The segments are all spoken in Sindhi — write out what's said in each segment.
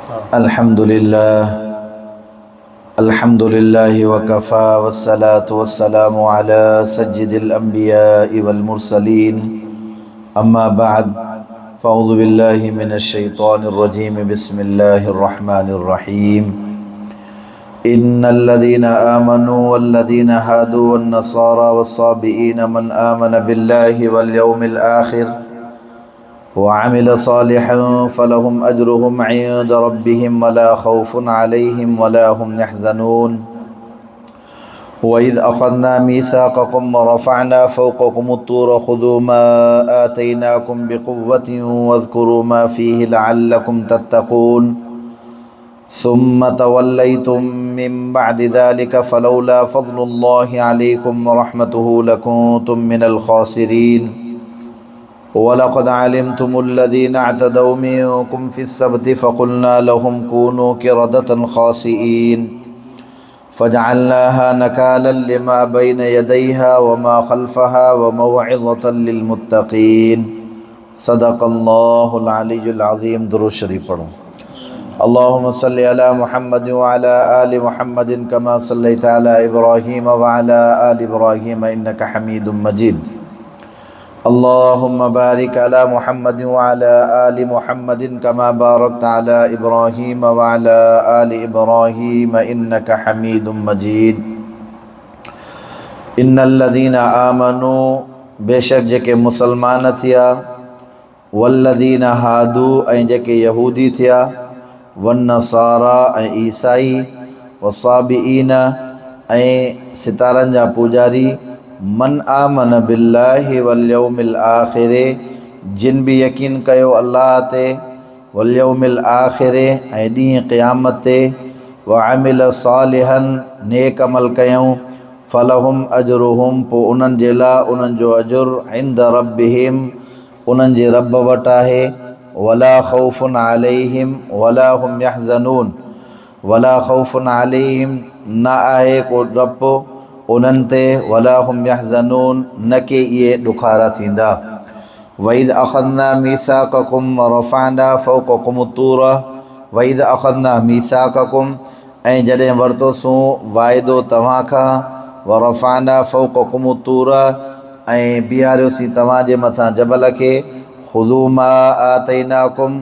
الحمد لله الحمد لله وكفى والصلاة والسلام على سيد الأنبياء والمرسلين أما بعد فأعوذ بالله من الشيطان الرجيم بسم الله الرحمن الرحيم إن الذين آمنوا والذين هادوا والنصارى والصابئين من آمن بالله واليوم الآخر وعمل صالحا فلهم أجرهم عند ربهم ولا خوف عليهم ولا هم يحزنون وإذ أخذنا ميثاقكم ورفعنا فوقكم الطور خذوا ما آتيناكم بقوة واذكروا ما فيه لعلكم تتقون ثم توليتم من بعد ذلك فلولا فضل الله عليكم ورحمته لكنتم من الخاسرين ولقد علمتم الذين اعتدوا منكم في السبت فقلنا لهم كونوا كردة خاسئين فجعلناها نكالا لما بين يديها وما خلفها وموعظة للمتقين صدق الله العلي العظيم درود شريف پڙهون اللهم صل على محمد وعلى آل محمد كما صليت على إبراهيم وعلى آل إبراهيم إنك حميد مجيد اللهم بارك على محمد وعلى آل محمد كما باركت على إبراهيم وعلى آل إبراهيم إنك حميد مجيد ان الذين آمنوا بيشڪ جيڪي مسلمان ٿيا والذين هادو ۽ جيڪي يهودي ٿيا والنصارى ۽ عيسائي والصابئين ۽ ستارن جا پوڄاري من آمن بالله واليوم الآخر جن به يقين ڪيو الله تي واليوم الآخر ۽ ڏينهن قيامت تي وعمل صالحا نيڪ عمل ڪيائون فلهم اجرهم پوء انهن جي لاء انهن جو اجر عند ربهم انهن جي رب وٽ آهي ولا خوف عليهم ولا هم يحزنون ولا خوف عليهم نه آهي ڪو ڊپ انهن تي ولا هم يحزنون نه ڪي اهي ڏکارا ٿيندا واذ اخذنا ميثاقكم ورفعنا فوقكم الطور واذ اخذنا ميثاقكم ۽ جڏهن ورتوسون واعدو توهان کان ورفعنا فوقكم الطور ۽ بيهاريوسين توهان جي مٿان جبل کي خذوا ما آتيناڪم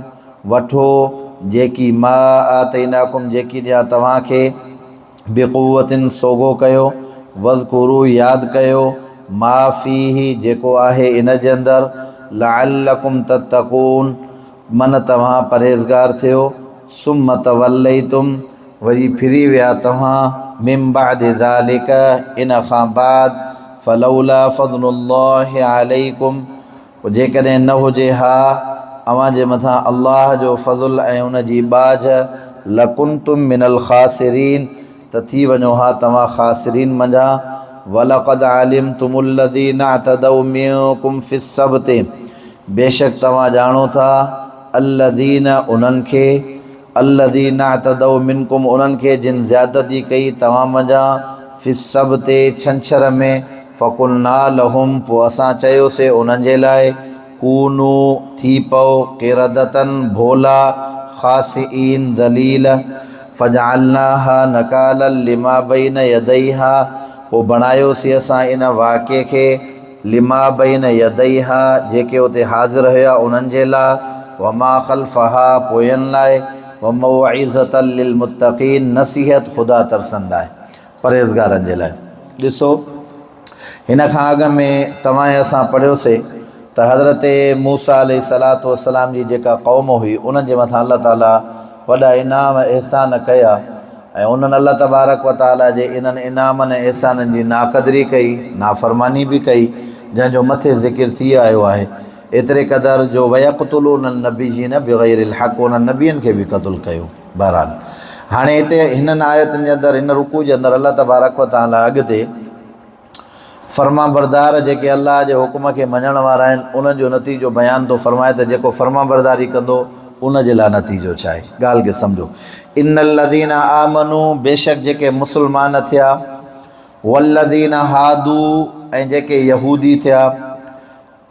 وٺو جيڪي ما آتيناڪم جيڪي ڏيان توهان کي بقوة سوگهو ڪيو واذڪروا ياد ڪيو ما فيه جيڪو آهي ان جي اندر لعلڪم تتقون من توهان پرهيزگار ٿيو ثم توليتم وري ڦري ويا توهان من بعد ذلڪ ان کان بعد فلولا فضل الله عليڪم پوء جيڪڏهن نه هجي ها اوهان جي مٿان الله جو فضل ۽ ان جي ٻاجهه، لڪنتم من الخاسرين ته ٿي وڃو ها توهان خاسرين منجهان، ولقد علمتم الذين اعتدوا منڪم في السبت بيشڪ توهان ڄاڻو ٿا الذين انهن کي الذين اعتدوا منڪم انهن کي جن زيادتي ڪئي توهان منجهان في السبت ڇنڇر ۾، فقلنا لهم پوء اسان چيوسي انهن جي لاء، ڪونوا ٿي پئو، قردة ڀولا، خاسئين ذليل، فجعلناها نڪالا لما بين يديها پوء بڻايوسي اسان ان واقعي کي، لما بين يديها جيڪي اتي حاضر هيا انهن جي لاء، وما خلفها پوين لاء، وموعظة للمتقين نصيحت خدا ترسن لاء، پرهيزگارن جي لاء. ڏسو، هن کان اڳ ۾ توهان ۽ اسان پڙهيوسي ته حضرت موسيٰ عليه الصلوة والسلام جي جيڪا قوم هئي انهن جي مٿان الله تعاليٰ وڏا انعام احسان ڪيا ۽ انهن الله تبارڪ و تعاليٰ جي انهن انعامن ۽ احسانن جي ناقدري ڪئي، نافرماني به ڪئي، جنهن جو مٿي ذڪر ٿي آيو آهي. ايتري قدر جو ويقتلون النبيين بغير الحق انهن نبين کي به قتل ڪيو. بهرحال هاڻي هتي هنن آيتن جي اندر هن رڪوع جي اندر الله تبارڪ و تعاليٰ اڳتي فرمانبردار جيڪي الله جي حڪم کي مڃڻ وارا آهن انهن جو نتيجو بيان ٿو فرمائي ته جيڪو فرمانبرداري ڪندو ان جي لاء نتيجو ڇا آهي ڳالهه کي سمجهو ان الذين آمنو بيشڪ جيڪي مسلمان ٿيا والذين هادو ۽ جيڪي يهودي ٿيا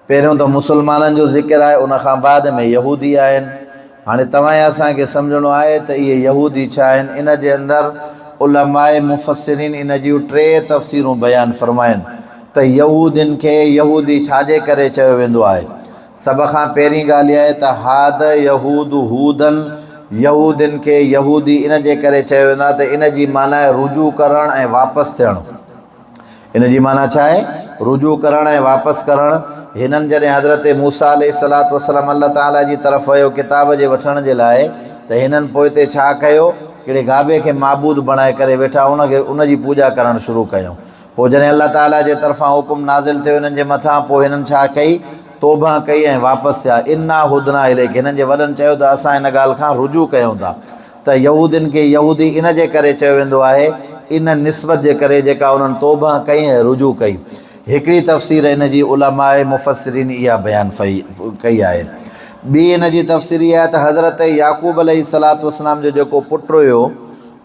پهريون ته مسلمانن جو ذڪر آهي ان کان بعد ۾ يهودي آهن. هاڻي توهان ۽ اسان کي سمجهڻو آهي ته اهي يهودي ڇا آهن؟ ان جي اندر علماء مفسرين ان جون ٽي تفسيرون بيان فرمائن ته يهودين کي يهودي ڇا جي ڪري چيو ويندو آهي؟ سڀ کان پهرين ڳالهه اها آهي ته هاد يهود هودا يهودين کي يهودي ان جي ڪري چيو ويندو آهي ته ان جي معنيٰ آهي رجوع ڪرڻ ۽ واپس ٿيڻ. ان جي معنيٰ ڇا آهي؟ رجوع ڪرڻ ۽ واپس ڪرڻ. هنن جڏهن حضرت موسيٰ عليه الصلوة والسلام الله تعاليٰ جي طرف ويو ڪتاب جي وٺڻ جي لاء ته هنن پوئتي ڇا ڪيو؟ ڪهڙي گابي کي معبود بڻائي ڪري ويٺا ان کي ان جي پوڄا ڪرڻ شروع ڪيائون. پوء جڏهن الله تعاليٰ جي طرفان حڪم نازل ٿيو هنن جي مٿان پوء هنن ڇا ڪئي؟ توبه ڪئي ۽ واپس ٿيا. انا هدنا اليڪ هنن جي وڏن چيو ته اسان ان ڳالهه کان رجوع ڪيون ٿا. ته يهودين کي يهودي ان جي ڪري چيو ويندو آهي، ان نسبت جي ڪري جيڪا انهن توبه ڪئي ۽ رجوع ڪئي. هڪڙي تفسير ان جي علماء مفسرين اها بيان ڪئي آهي. ٻي ان جي تفسير اها آهي ته حضرت يعقوب عليه الصلوة والسلام جو جيڪو پٽ هيو،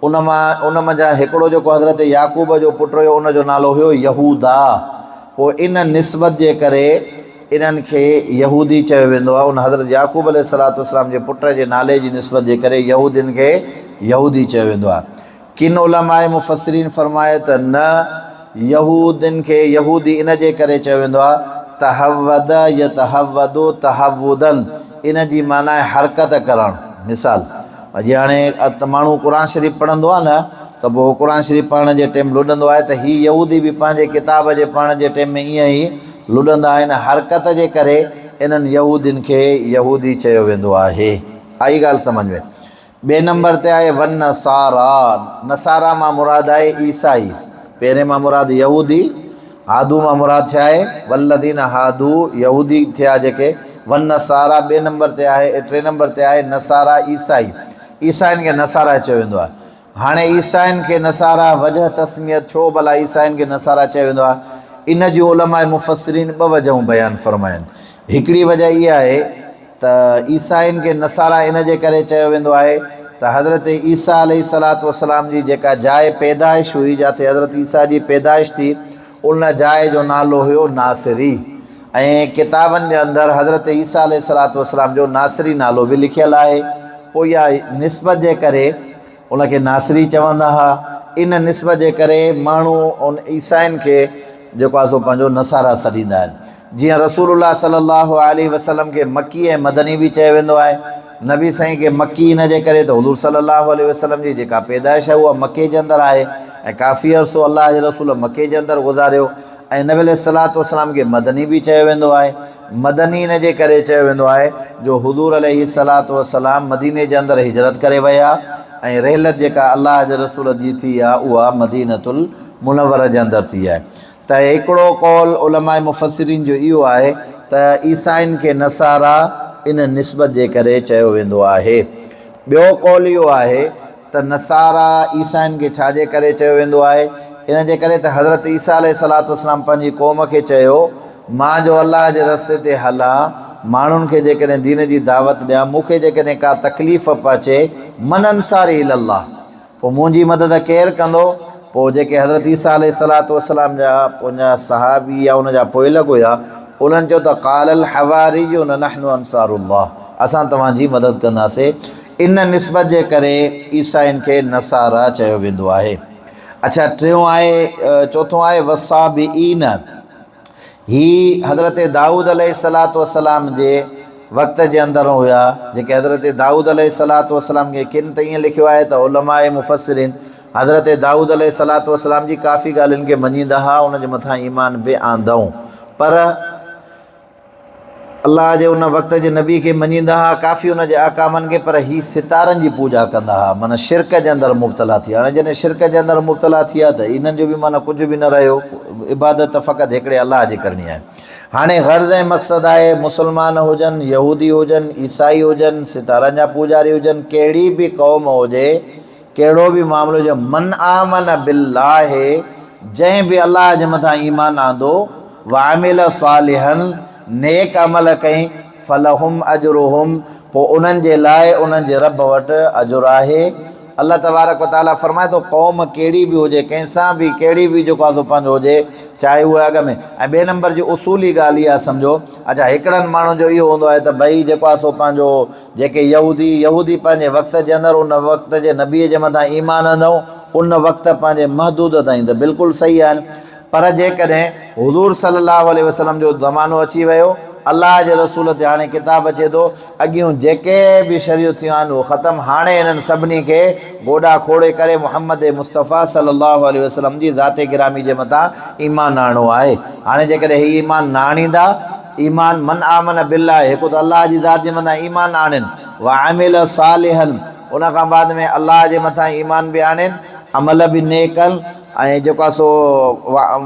ان مان ان منجهان هڪڙو جيڪو حضرت يعقوب جو پٽ هيو ان جو نالو هيو يهوداه. پوء ان نسبت جي ڪري انهن کي يهودي چيو ويندو آهي. ان حضرت يعقوب عليه الصلوة والسلام جي پٽ جي نالي جي نسبت جي ڪري يهودين کي يهودي چيو ويندو آهي. ڪن علماء مفسرين فرمايو ته نه يهودين کي يهودي ان جي ڪري چيو ويندو آهي تهود يتهود تهودا ان جي معنيٰ آهي حرڪت ڪرڻ. مثال، جيئن هاڻي ماڻهو قرآن شريف پڙهندو آهي نه ته پوء قرآن شريف پڙهڻ جي ٽيم لڏندو آهي ته هي يهودي به پنهنجي ڪتاب جي پڙهڻ جي ٽيم ۾ ائين ئي لڏندا آهن، حرڪت جي ڪري انهن يهودين کي يهودي چيو ويندو آهي. آئي ڳالهه سمجهه ۾. ٻئي نمبر تي آهي والنصارا، نصارا مان مراد آهي عيسائي، پهرين مان مراد يهودي، هادو مان مراد ڇا آهي؟ والذين هادو، يهودي ٿيا جيڪي، والنصارا ٻئي نمبر تي آهي، ٽئين نمبر تي آهي نصارا عيسائي، عيسائين کي نصارا چيو ويندو آهي. هاڻي عيسائين کي نصارا وجه تسميت ڇو ڀلا عيسائين کي نصارا چيو ويندو آهي؟ ان جون علماء مفسرين ٻه وجهون بيان فرمايون. هڪڙي وجه اها آهي ته عيسائين کي نصارا ان جي ڪري چيو ويندو آهي ته حضرت عيسيٰ عليه الصلوة والسلام جي جيڪا جاء پيدائش هئي جاتي حضرت عيسيٰ جي پيدائش ٿي ان جاء جو نالو هيو ناصري ۽ ڪتابن جي اندر حضرت عيسيٰ عليه الصلوة والسلام جو ناصري نالو به لکيل آهي پوء اها نسبت جي ڪري ان کي ناصري چوندا ها. ان نسبت جي ڪري ماڻهو ان عيسائين کي جيڪو آهي سو پنهنجو نصارا سڏيندا آهن. جيئن رسول الله صلي الله عليه وسلم کي مڪي ۽ مدني به چيو ويندو آهي. نبي سائين کي مڪي ان جي ڪري ته حضور صلي الله عليه وسلم جي جيڪا پيدائش آهي اها مڪي جي اندر آهي ۽ ڪافي عرصو الله جي رسول مڪي جي اندر گذاريو ۽ نبي عليه الصلوة والسلام کي مدني به چيو ويندو آهي. مدني ان جي ڪري چيو ويندو آهي جو حضور عليه الصلوة والسلام مديني جي اندر هجرت ڪري ويا ۽ رحلت جيڪا الله جي رسول جي ٿي آهي اها مدينة المنوره جي اندر ٿي آهي ته هڪڙو قول علماء مفسرين جو اهو آهي ته عيسائين کي نصارا ان نسبت جي ڪري چيو ويندو آهي. ٻيو قول اهو آهي ته نصارا عيسائين کي ڇا جي ڪري چيو ويندو آهي؟ ان جي ڪري ته حضرت عيسيٰ عليه الصلوة والسلام پنهنجي قوم کي چيو، مان جو الله جي رستي تي هلان، ماڻهن کي جيڪڏهن دين جي دعوت ڏيان، مون کي جيڪڏهن ڪا تڪليف پهچي، من انصاري الي الله؟ پوء منهنجي مدد ڪير ڪندو؟ پوء جيڪي حضرت عيسيٰ عليه الصلوة والسلام جا پنهنجا صحابي يا ان جا پوئلڳ هيا، انهن چيو ته قال الحواريون نحن انصار الله، اسان توهان جي مدد ڪنداسين. ان نسبت جي ڪري عيسائين کي نصارا چيو ويندو آهي. اڇا ٽيون آهي چوٿون آهي والصابئين هي حضرت دائود عليه الصلوة والسلام جي وقت جي اندر هيا جيڪي حضرت دائود عليه الصلوة والسلام کي ڪن ته ائين لکيو آهي ته علماء مفسرين حضرت دائود عليه الصلوة والسلام جي ڪافي ڳالهين کي مڃيندا ها ان جي مٿان ايمان به آندائون پر الله جي ان وقت جي نبي کي مڃيندا ها، ڪافي ان جي احڪامن کي، پر هي ستارن جي پوڄا ڪندا ها، معنيٰ شرڪ جي اندر مبتلا ٿي ويا. هاڻي جڏهن شرڪ جي اندر مبتلا ٿي ويا ته انهن جو به معنيٰ ڪجهه به نه رهيو، عبادت ته فقط هڪڙي الله جي ڪرڻي آهي. هاڻي غرض ۽ مقصد آهي مسلمان هجن، يهودي هجن، عيسائي هجن، ستارن جا پوڄاري هجن، ڪهڙي به قوم هجي، ڪهڙو به معاملو هجي، من آمن بالله جنهن به الله جي مٿان ايمان آندو، وعمل صالحا نيڪ عمل ڪئين، فلهم اجرهم پوء انهن جي لاء انهن جي رب وٽ اجر آهي، الله تبارڪ و تعاليٰ فرمائي ٿو قوم ڪهڙي به هجي ڪنهن سان به ڪهڙي به جيڪو آهي سو پنهنجو هجي چاهي اهي اڳ ۾ ۽ ٻئي نمبر جي اصولي ڳالهه اها سمجهو اڇا هڪڙن ماڻهن جو اهو هوندو آهي ته ڀئي جيڪو آهي سو پنهنجو جيڪي يهودي يهودي پنهنجي وقت جي اندر ان وقت جي نبي جي مٿان ايمان آندائون ان وقت پنهنجي محدود تائين ته بلڪل صحيح آهن پر جيڪڏهن حضور صلي الله عليه وسلم جو زمانو اچي ويو، الله جي رسول تي هاڻي ڪتاب اچي ٿو، اڳيون جيڪي به شريعت ٿيون آهن اهو ختم، هاڻي انهن سڀني کي گوڏا کوڙي ڪري محمد مصطفيٰ صلي الله عليه وسلم جي ذات گرامي جي مٿان ايمان آڻڻو آهي. هاڻي جيڪڏهن هي ايمان نه آڻيندا، ايمان من آمن بالله هڪ ته الله جي ذات جي مٿان ايمان آڻين، وعمل صالحا ان کان بعد ۾ الله جي مٿان ايمان به آڻين، عمل به نيڪ ڪن، ۽ جيڪو آهي سو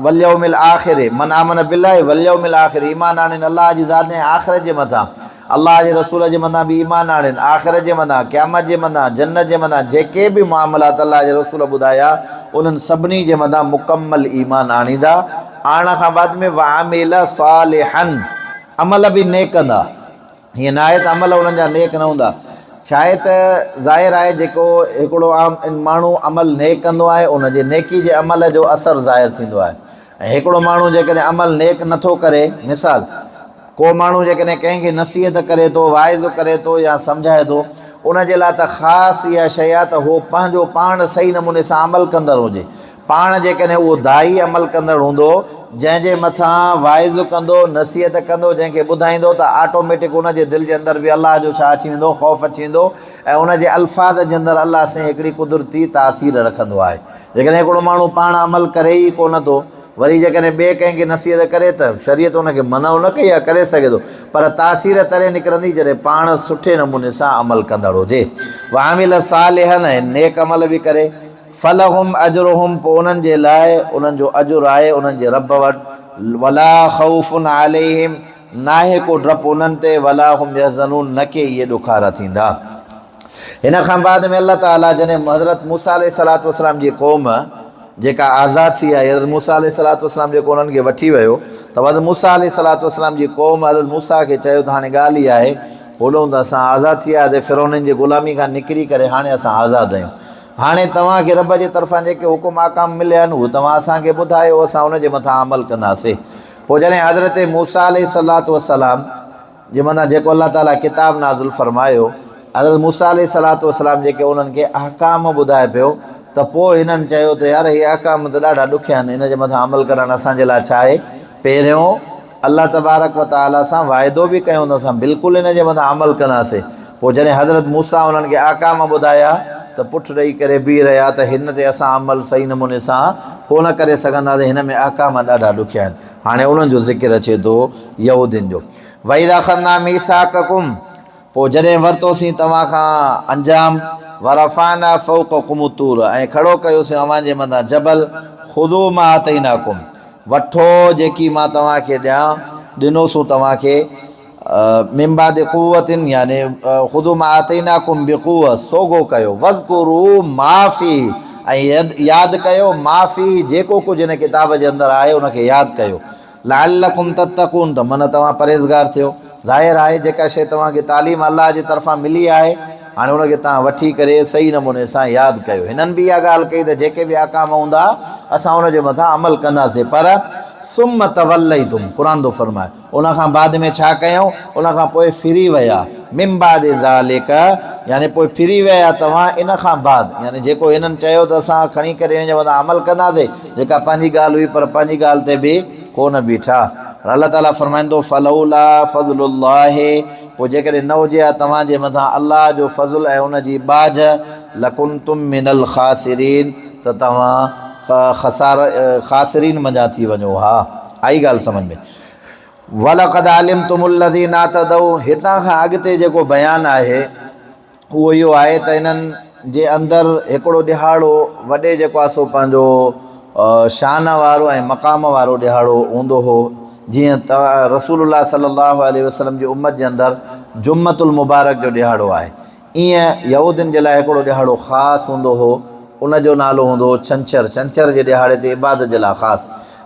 واليوم الاخر من آمن بالله واليوم الاخر ايمان آڻين الله جي ذات ۽ آخرت جي مٿان الله جي رسول جي مٿان به ايمان آڻين آخرت جي مٿان قيامت جي مٿان جنت جي مٿان جيڪي به معاملات الله جي رسول ٻڌايا انهن سڀني جي مٿان مڪمل ايمان آڻيندا آڻڻ کان بعد ۾ وعمل صالحا عمل به نيڪ ڪندا هيئن نه آهي ته عمل انهن جا نيڪ نه هوندا. ڇاهي ته ظاهر آهي جيڪو هڪڙو عام ماڻهو عمل نيڪ ڪندو آهي ان جي نيڪي جي عمل جو اثر ظاهر ٿيندو آهي ۽ هڪڙو ماڻهو جيڪڏهن عمل نيڪ نٿو ڪري مثال ڪو ماڻهو جيڪڏهن ڪنهن کي نصيحت ڪري ٿو واعظ ڪري ٿو يا سمجهائي ٿو ان جي لاء ته خاص اها شيء آهي ته هو پنهنجو پاڻ صحيح نموني سان عمل ڪندڙ هجي پاڻ جيڪڏهن اهو داعي عمل ڪندڙ هوندو، جنهن جي مٿان واعظ ڪندو، نصيحت ڪندو، جنهن کي ٻڌائيندو ته آٽوميٽڪ ان جي دل جي اندر به الله جو ڇا اچي ويندو، خوف اچي ويندو ۽ ان جي الفاظ جي اندر الله سائين هڪڙي قدرتي تاثير رکندو آهي. جيڪڏهن هڪڙو ماڻهو پاڻ عمل ڪري ئي ڪونه ٿو، وري جيڪڏهن ٻئي ڪنهن کي نصيحت ڪري ته شريعت ان کي منع نه ڪئي آهي، ڪري سگهي ٿو، پر تاثير تڏهن نڪرندي جڏهن پاڻ سٺي نموني سان عمل ڪندڙ هجي. وعمل صالحا ۽ نيڪ عمل به ڪري. فلهم اجرهم پوء انهن جي لاء انهن جو اجر آهي انهن جي رب وٽ، ولا خوف عليهم ناهي ڪو ڊپ انهن تي، ولا هم يحزنون نه ڪي اهي ڏکارا ٿيندا. هن کان بعد ۾ الله تعاليٰ جڏهن حضرت موسيٰ عليه الصلوة والسلام جي قوم جيڪا آزاد ٿي آئي حضرت موسيٰ عليه الصلوة والسلام جيڪو انهن کي وٺي ويو ته حضرت موسيٰ عليه الصلوة والسلام جي قوم حضرت موسيٰ کي چيو ته هاڻي ڳالهه اها آهي هوڏهون ته اسان آزاد ٿي آياسين فرعونين جي غلامي کان نڪري ڪري هاڻي اسان آزاد آهيون هاڻي توهان کي رب جي طرفان جيڪي حڪم احڪام مليا آهن، اهي توهان اسان کي ٻڌايو، اسان ان جي مٿان عمل ڪنداسين. پوء جڏهن حضرت موسيٰ عليه الصلوة والسلام جي مٿان جيڪو الله تعاليٰ ڪتاب نازل فرمايو، حضرت موسيٰ عليه الصلوة والسلام جيڪي انهن کي احڪام ٻڌائي پيو ته پوء هنن چيو ته يار هي احڪام ته ڏاڍا ڏکيا آهن، ان جي مٿان عمل ڪرڻ اسان جي لاء ڇا آهي؟ پهريون الله تبارڪ و تعاليٰ سان واعدو به ڪيو ته اسان بلڪل ان جي مٿان عمل ڪنداسين. پوء جڏهن حضرت موسيٰ انهن کي احڪام ٻڌايا ته پٺ ڏئي ڪري بيهي رهيا ته هن تي اسان عمل صحيح نموني سان ڪو نه ڪري سگهنداسين، هن ۾ احڪام ڏاڍا ڏکيا آهن. هاڻي انهن جو ذڪر اچي ٿو يهودين جو. واذ اخذنا ميثاقڪم پوء جڏهن ورتوسين توهان کان انجام، ورفعنا فوقڪم الطور ۽ کڙو ڪيوسين اوهان جي مٿان جبل، خذو ما آتيناڪم وٺو جيڪي مان توهان کي ڏيان، ڏنوسون توهان کي، من بعد قوة يعني خذو ما آتيناڪم بقوة سوگهو ڪيو، واذڪروا ما فيه ۽ ياد ڪيو، ما فيه جيڪو ڪجهه هن ڪتاب جي اندر آهي ان کي ياد ڪيو. لعلڪم تتقون ته من توهان پرهيزگار ٿيو. ظاهر آهي جيڪا شيء توهان کي تعليم الله جي طرفان ملي آهي هاڻي ان کي توهان وٺي ڪري صحيح نموني سان ياد ڪيو. هنن به اها ڳالهه ڪئي ته جيڪي به احڪام هوندا اسان ان جي مٿان عمل ڪنداسين پر ثم توليتم قرآن ٿو فرمائي ان کان بعد ۾ ڇا ڪيائون؟ ان کان پوء ڦري ويا، من بعد ذلک يعني پوء ڦري ويا توهان ان کان بعد يعني جيڪو هنن چيو ته اسان کڻي ڪري ان جي مٿان عمل ڪنداسين جيڪا پنهنجي ڳالهه هئي پر پنهنجي ڳالهه تي به ڪو نه بيٺا. پر الله تعاليٰ فرمائين ٿو فلولا فضل الله پوء جيڪڏهن نه هجي ها توهان جي مٿان الله جو فضل ۽ ان جي ٻاجهه لڪنتم من الخاسرين ته توهان خسار خاسرين منجهان ٿي وڃو ها. آئي ڳالهه سمجهه ۾. ولقد علمتم الذين اعتدوا هتان کان اڳتي جيڪو بيان آهي اهو اهو آهي ته انهن جي اندر هڪڙو ڏهاڙو وڏي جيڪو آهي سو پنهنجو شان وارو ۽ مقام وارو ڏهاڙو هوندو هو جيئن ته رسول الله صلي الله عليه وسلم جي امت جي اندر جمعة المبارڪ جو ڏهاڙو آهي ايئن يهودين جي لاء هڪڙو ڏهاڙو خاص هوندو هو، ان جو نالو هوندو هو ڇنڇر، ڇنڇر جي ڏهاڙي تي عبادت جي لاء خاص.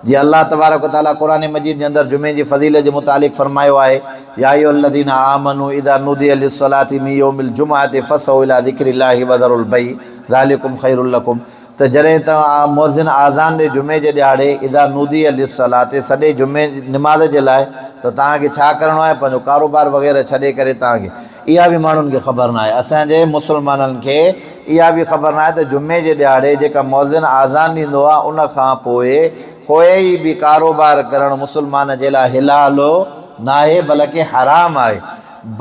جيئن الله تبارڪ و تعاليٰ قرآن مجيد جي اندر جمعي جي فضيلت جي متعلق فرمايو آهي، يا ايها الذين آمنوا اذا نودي للصلاة من يوم الجمعة فاسعوا الي ذڪر الله وذروا البيع ذلڪم خير لڪم ته جڏهن ته مؤذن آذان ڏي جمعي جي ڏهاڙي اذا نودي للصلاة سڏي جمعي نماز جي لاء ته توهان کي ڇا ڪرڻو آهي پنهنجو ڪاروبار وغيره ڇڏي ڪري توهان کي اها به ماڻهن کي خبر ناهي اسان جي مسلمانن کي اها به خبر ناهي ته جمعي جي ڏهاڙي جيڪا مؤذن آذان ڏيندو آهي ان کان پوء ڪوئي به ڪاروبار ڪرڻ مسلمان جي لاء حلال ناهي بلڪه حرام آهي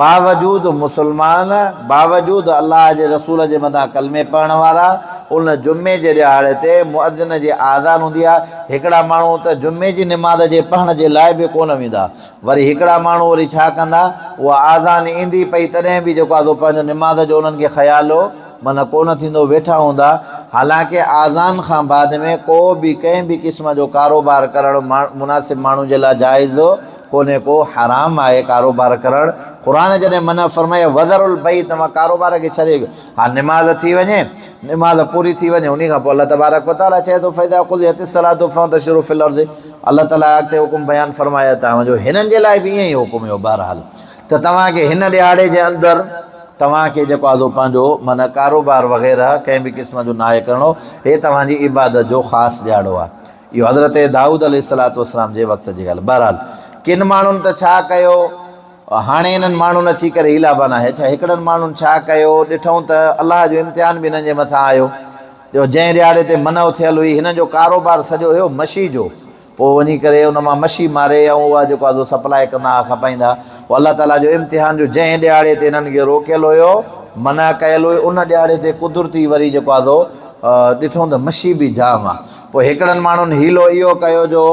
باوجود مسلمان باوجود الله جي رسول جي مٿان ڪلمي پڙهڻ وارا ان جمعي جي ڏهاڙي تي مؤذن جي آذان هوندي آهي هڪڙا ماڻهو ته جمعي جي نماز جي پڙهڻ جي لاء به ڪونه ويندا وري هڪڙا ماڻهو وري ڇا ڪندا، اها آذان ايندي پئي تڏهن به جيڪو آهي سو پنهنجو نماز جو انهن کي خيال معنيٰ ڪو نه ٿيندو ويٺا هوندا، حالانڪه آذان کان بعد ۾ ڪو به ڪنهن به قسم جو ڪاروبار ڪرڻ مناسب ماڻهو جي لاء جائز ڪونهي ڪو حرام آهي ڪاروبار ڪرڻ، قرآن جڏهن منع فرمائي وذروا البيع توهان ڪاروبار کي ڇڏي ها نماز ٿي وڃي، نماز پوري ٿي وڃي انهي کان پوء الله تبارڪ وتعاليٰ چئي ٿو فاذا قضيت الصلوة فانتشروا في الارض الله تعاليٰ اڳتي حڪم بيان فرمايو توهان جو هنن جي لاء به ائين ئي حڪم هيو بهرحال ته توهان کي هن ڏهاڙي جي اندر توهان کي جيڪو آهي سو پنهنجو معنيٰ ڪاروبار وغيره ڪنهن به قسم جو ناهي ڪرڻو هي توهان جي عبادت جو خاص ڏهاڙو آهي اهو حضرت دائود عليه الصلوة والسلام جي وقت جي ڳالهه بهرحال ڪن ماڻهن ته ڇا ڪيو هاڻي انهن ماڻهن اچي ڪري حيلا بنايا. ڇا هڪڙن ماڻهن ڇا ڪيو، ڏٺئون ته الله جو امتحان به انهن جي مٿان آيو، جو جنهن ڏهاڙي تي منع ٿيل هئي، هنن جو ڪاروبار سڄو هيو مشي جو، پوء وڃي ڪري ان مان مشي ماري ۽ اها جيڪو آهي سو سپلاء ڪندا ها، کپائيندا ها. پوء الله تعاليٰ جو امتحان جو جنهن ڏهاڙي تي انهن کي روڪيل هيو، منع ڪيل هئي، ان ڏهاڙي تي قدرتي وري جيڪو آهي سو ڏٺئون ته مشي به جام آهي. پوء هڪڙن ماڻهن حيلو اهو ڪيو جو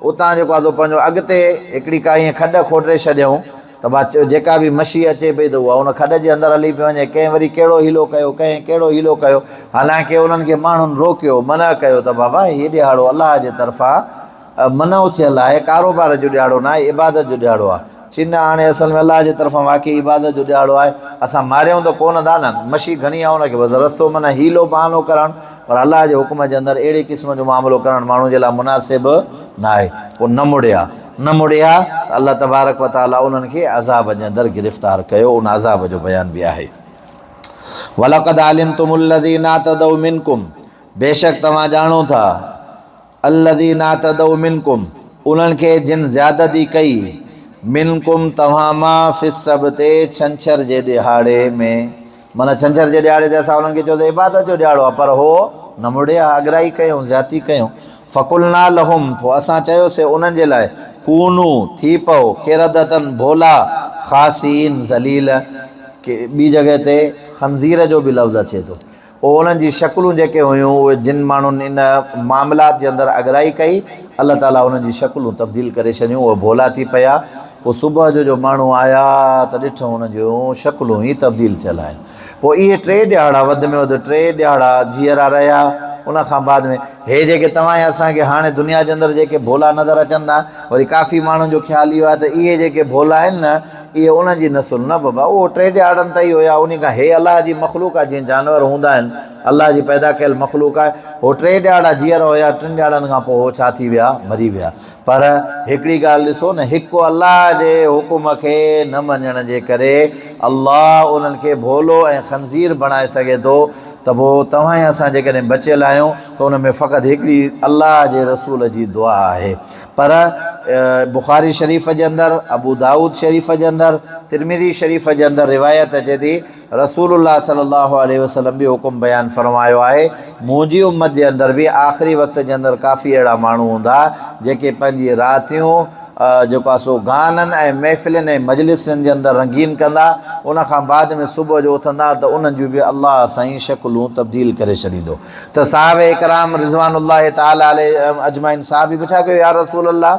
اتان جيڪو آهي سو پنهنجو اڳتي هڪڙي ڪا ائين کڏ کوٽري ڇڏيائون ته با جيڪا به مشي اچي پئي ته اها ان کڏ جي اندر هلي پئي وڃي. ڪنهن وري ڪهڙو حيلو ڪيو، ڪنهن ڪهڙو حيلو ڪيو. حالانڪه انهن کي ماڻهن روڪيو، منع ڪيو ته بابا هي ڏهاڙو الله جي طرفان منع ٿيل آهي، ڪاروبار جو ڏهاڙو ناهي، عبادت جو ڏهاڙو آهي. چي نه هاڻي اصل ۾ الله جي طرفان واقعي عبادت جو ڏهاڙو آهي، اسان ماريون ته ڪونه ٿا نه، مشي گهڻي آهي ان کي بس رستو معنيٰ حيلو بهانو ڪرڻ، پر الله جي حڪم جي اندر اهڙي قسم جو معاملو ڪرڻ ماڻهو جي لاء مناسب ناهي. پوء نه مڙيا، نه مڙيا ته الله تبارڪ و تعاليٰ انهن کي عذاب جي اندر گرفتار ڪيو، ان عذاب جو بيان به آهي. ولقد علمتم الذين اعتدوا منڪم بيشڪ توهان ڄاڻو ٿا. الذين اعتدوا منڪم انهن کي جن زيادتي ڪئي، منڪم توهان مان، في السبت ڇنڇر جي ڏهاڙي ۾، معنيٰ ڇنڇر جي ڏهاڙي تي اسان انهن کي چيو ته عبادت جو ڏهاڙو آهي پر هو نه مڙيا، اڳرائي ڪيائون، زيادتي ڪيائون، فقلنا لهم پوء اسان چيوسي انهن جي لاء، ڪونوا ٿي پئو، قردة ڀولا، خاسئين ذليل، ٻي جڳهه تي خنزير جو به لفظ اچي ٿو. پوء انهن جي شڪلون جيڪي هيون اهي جن ماڻهن ان معاملات جي اندر اڳرائي ڪئي الله تعالي انهن جي شڪلون تبديل ڪري ڇڏيون اهي ڀولا ٿي پيا پوء صبح جو جو ماڻهو آيا ته ڏٺئون انهن جون شڪلون ئي تبديل ٿيل آهن پوء اهي ٽي ڏهاڙا وڌ ۾ وڌ ٽي ڏهاڙا جيئرا رهيا ان کان بعد ۾ هي جيڪي توهان ۽ اسان کي هاڻي دنيا جي اندر جيڪي ڀولا نظر اچن ٿا وري ڪافي ماڻهن جو خيال اهو آهي ته اهي جيڪي ڀولا آهن نه اهي انهن جي نسل نه بابا اهو ٽي ڏهاڙن تائين هيا انهي کان هي الله جي مخلوق آهي جيئن جانور هوندا آهن الله جي پيدا ڪيل مخلوق آهي هو ٽي ڏهاڙا جيئرا هيا ٽن ڏهاڙن کان پوء هو ڇا ٿي ويا مري ويا پر هڪڙي ڳالهه ڏسو نه هڪ الله جي حڪم کي نه مڃڻ جي ڪري الله انهن کي ڀولو ۽ خنزير بڻائي سگهي ٿو ته پوء توهان ۽ اسان جيڪڏهن بچيل آهيون ته ان ۾ فقط هڪڙي الله جي رسول جي دعا آهي پر بخاري شريف جي اندر، ابو دائود شريف جي اندر، ترمذي شريف جي اندر روايت اچي ٿي، رسول الله صلي الله عليه وسلم به حڪم بيان فرمايو آهي، منهنجي امت جي اندر به آخري وقت جي اندر ڪافي اهڙا ماڻهو هوندا جيڪي پنهنجي راتيون جيڪو آهي سو گانن ۽ محفلين ۽ مجلسن جي اندر رنگين ڪندا، ان کان بعد ۾ صبح جو اٿندا ته انهن جون به الله سائين شڪلون تبديل ڪري ڇڏيندو. ته صحابه ڪرام رضوان الله تعالٰي عليهم اجمعين صحابي پڇا ڪيو يا رسول الله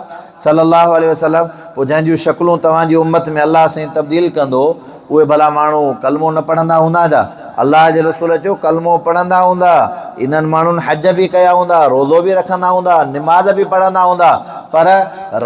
صلي الله عليه وسلم پوء جنهن جون شڪلون توهان جي امت ۾ الله سائين تبديل ڪندو اهي ڀلا ماڻهو ڪلمو نه پڙهندا هوندا ڇا؟ الله جي رسول چيو ڪلمو پڙهندا هوندا انهن ماڻهن حج به ڪيا هوندا روزو به رکندا هوندا نماز به پڙهندا هوندا پر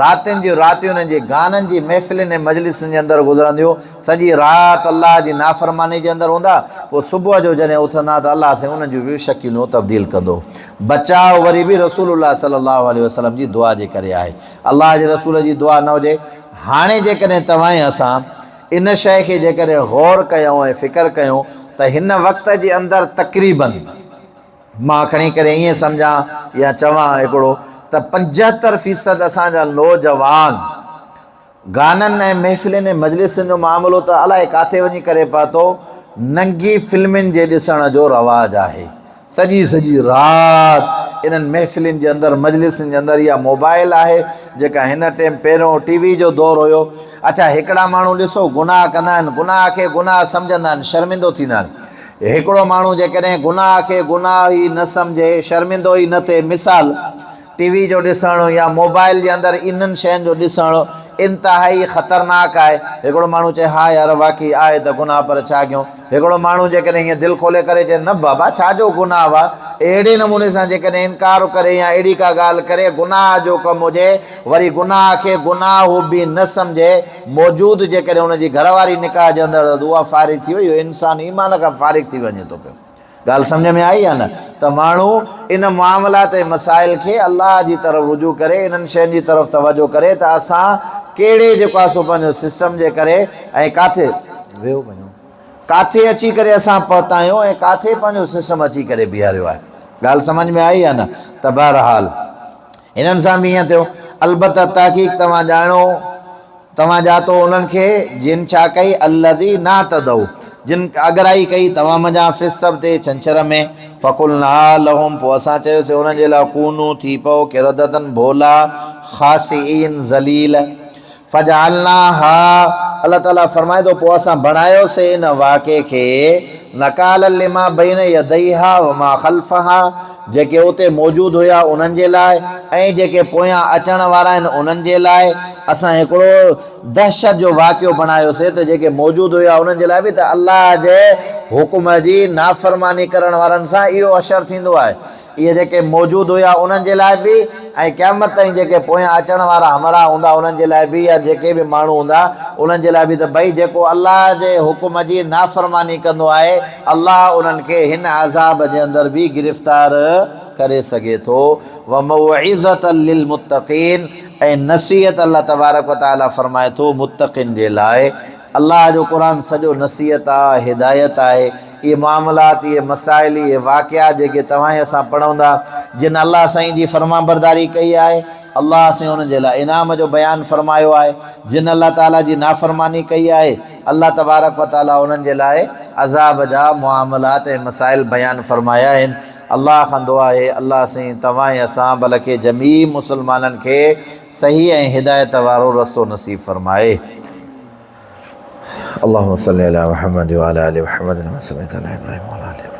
راتين جون راتيون انهن جي گانن جي محفلن ۽ مجلسن جي اندر گذرنديون سڄي رات الله جي نافرماني جي اندر هوندا، پوء صبح جو جڏهن اٿندا ته الله سائين انهن جون به شڪليون تبديل ڪندو. بچاء وري به رسول الله صلي الله عليه وسلم جي دعا جي ڪري آهي. الله جي رسول جي دعا نه هجي. هاڻي جيڪڏهن توهان ۽ اسان ان شيء کي جيڪڏهن غور ڪيون ۽ فڪر ڪيون ته هن وقت جي اندر تقريباً مان کڻي ڪري ائين سمجهان يا چوان هڪڙو ته 75 فيصد اسان جا نوجوان گانن ۽ محفلين ۽ مجلسن جو معاملو ته الائي ڪاٿي وڃي ڪري پهتو، ننگي فلمن جي ڏسڻ جو رواج آهي. سڄي سڄي رات انهن محفلين جي اندر مجلسن جي اندر اها موبائل آهي جيڪا هن ٽيم پهريون ٽي وي جو دور هيو. اڇا هڪڙا ماڻهو ڏسو گناهه ڪندا آهن، گناهه کي گناهه سمجهندا آهن، شرمندو ٿيندا آهن. هڪڙو ماڻهو جيڪڏهن گناهه کي گناهه ئي نه سمجهي، شرمندو ئي نه ٿئي، مثال. ٽي وي جو ڏسڻ يا موبائل جي اندر انهن شين جو ڏسڻ انتهائي خطرناڪ آهي. هڪڙو ماڻهو چئي ها يار واقعي آهي ته گناهه پر ڇا ڪيون. هڪڙو ماڻهو جيڪڏهن هيئن دل کولي ڪري چئي نه بابا ڇا جو گناهه آ اهڙي نموني سان جيڪڏهن انڪار ڪري يا اهڙي ڪا ڳالهه ڪري گناهه جو ڪم هجي وري گناهه کي گناهه به نه سمجهي موجود جيڪڏهن ان جي گهر واري نڪاح جي اندر ته اها فارغ ٿي وئي اهو انسان ايمان کان فارغ ٿي وڃي ٿو پيو. ڳالهه سمجهه ۾ آئي يا نه ته ماڻهو ان معاملات ۽ مسائل کي الله جي طرف رجوع ڪري انهن شين جي طرف توجه ڪري ته اسان ڪهڙي جيڪو آهي سو پنهنجو سسٽم جي ڪري ۽ ڪاٿي ويو وڃو ڪاٿي اچي ڪري اسان پهتا آهيون ۽ ڪاٿي پنهنجو سسٽم اچي ڪري بيهاريو آهي ڳالهه سمجهه ۾ آئي يا نه ته بهرحال هنن سان به ائين ٿيو البته تحقيق توهان ڄاڻو توهان ڄاتو انهن کي، جن ڇا ڪئي، الذين اعتدوا، جن اڳرائي ڪئي توهان منجهان، في السبت، ڇنڇر ۾، فقلنا لهم، پوء اسان چيوسين انهن جي لاء، ڪونوا، ٿي پئو، قردة، ڀولا، خاسئين، ذليل، فجعلناها، الله تعاليٰ فرمائي ٿو، پوء اسان بڻايوسين ان واقعي کي، نڪالا لما بين يديها وما خلفها، جيڪي اتي موجود هيا انهن جي لاء ۽ جيڪي پويان اچڻ وارا آهن انهن جي لاء اسان هڪڙو دهشت جو واقعو بڻايوسين ته جيڪي موجود هيا انهن جي لاء به ته الله جي حڪم جي نافرماني ڪرڻ وارن سان اهو حشر ٿيندو آهي. اهي جيڪي موجود هيا انهن جي لاء به ۽ قيامت تائين جيڪي پويان اچڻ وارا همراهه هوندا انهن جي لاء به يا جيڪي به ماڻهو هوندا انهن جي لاء به ته ڀئي جيڪو الله جي حڪم جي نافرماني ڪندو آهي الله انهن کي هن عذاب جي اندر به گرفتار ڪري سگهي ٿو وموعظة للمتقين ۽ نصيحت الله تبارڪ وتعالي فرمائي ٿو متقين جي لاء الله جو قرآن سڄو نصيحت آ هدايت آهي اهي معاملات، اهي مسائل، اهي واقعا جيڪي توهان ۽ اسان پڙهون ٿا، جن الله سائين جي فرمانبرداري ڪئي آهي، الله سائين انهن جي لاء انعام جو بيان فرمايو آهي، جن الله تعاليٰ جي نافرماني ڪئي آهي، الله تبارڪ و تعاليٰ انهن جي لاء عذاب جا معاملات ۽ مسائل بيان فرمايا آهن. الله کان دعا آهي الله سائين توهان ۽ اسان بلڪه جميع مسلمانن کي صحيح ۽ هدايت وارو رستو نصيب فرمائي. اللهم صل على محمد وعلى ال محمد كما صليت على ابراهيم وعلى ال ابراهيم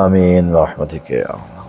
آمين برحمتك يا الله.